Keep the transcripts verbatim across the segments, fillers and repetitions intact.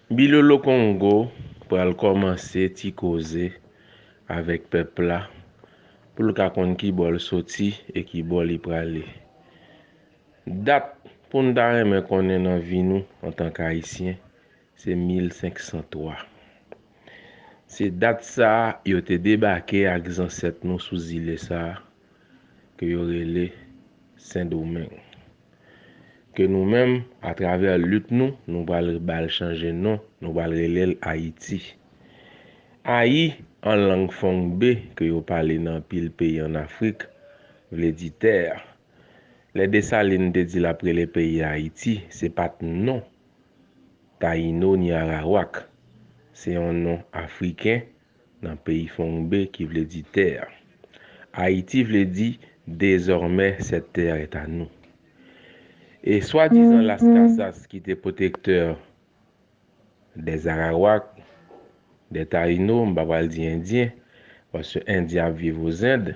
Bilolo Kongo pral kòmanse ti koze avèk pèp la pou l ka konn ki bò l soti e ki bò li prale. Dat pou n ta renmen konnen nan vi nou antank Ayisyen, se mil senk san twa. Se dat sa a yo te debake ak zansèt nou sou zile sa a, ke yo rele Sendomeng. Ke nou menm, atravè lit nou, nou pral ba l chanje non, nou pral rele l Ayiti. Ayi, an lang fongbe ke yo pale nan anpil peyi ann Afrik, vle di tè. Lè Desalin te di l ap rele peyi a Ayiti, se pa t non Tayino ni Arawak. Se yon non afriken nan peyi fongbe ki vle di tè. Ayiti vle di désormais cette terre est à nous. E swadizan Las Casas ki te pwotektè dè Arawak, dè Tayino, m pa pral di Endyen, paske Endyen ap viv Ozend.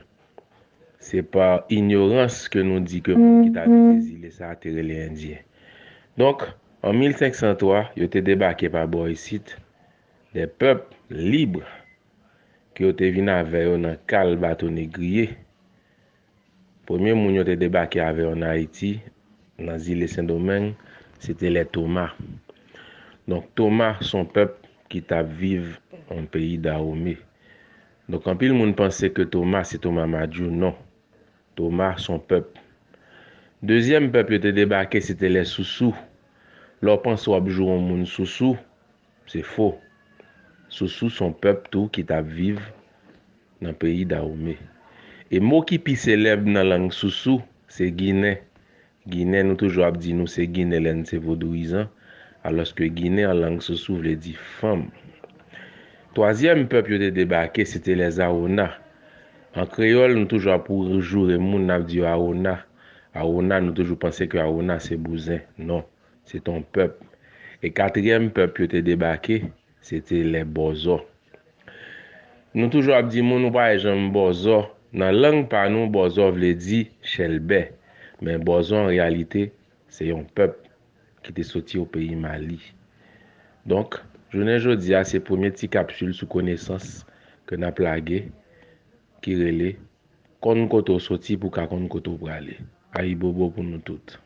Se pa inyorans ke nou di ke moun ki t abite zile sa a te rele Endyen. Donk, an mil senk san twa, yo te debake pa bò isit, de pèp lib, ke yo te vin avè yo nan kal bato negriye. Premye moun yo te debake avè yo ann Ayiti, nan zile Sendomeng, se te lè Toma. Donk, Toma se yon pèp ki t ap viv an peyi Dawome. Donk, anpil moun panse ke Toma se Toma Madjou. Non. Toma se yon pèp. Dezyèm pèp yo te debake, se te lè Sousou. Lè w panse w ap joure yon moun Sousou, se fo. Sousou se yon pèp tou ki t ap viv nan peyi Dawome. E mo ki pi selèb nan lang Sousou, se Ginen. Ginen, nou toujou ap di nou se Ginen lè n se vodouyizan, alòske Ginen an lang Sousou vle di fanm. Twazyèm pèp yo te debake, se te lè Awona. An kreyòl, nou toujou ap joure moun, n ap di yo Awona. Awona, nou toujou panse ke Awona se bouzen. Non, se te yon pèp. E katriyèm pèp yo te debake, se te lè Bòzò. Nou toujou ap di moun, ou pa janm Bòzò. Nan lang pa nou, Bòzò vle di chèlbè. Men Bòzò, an reyalite, se yon pèp ki te soti o peyi Mali. Donk, jounen jodi a, se premye ti kapsil sou konesans ke n ap lage, ki rele konn kote w soti pou w ka konn kote w prale. Ayibobo pou nou tout.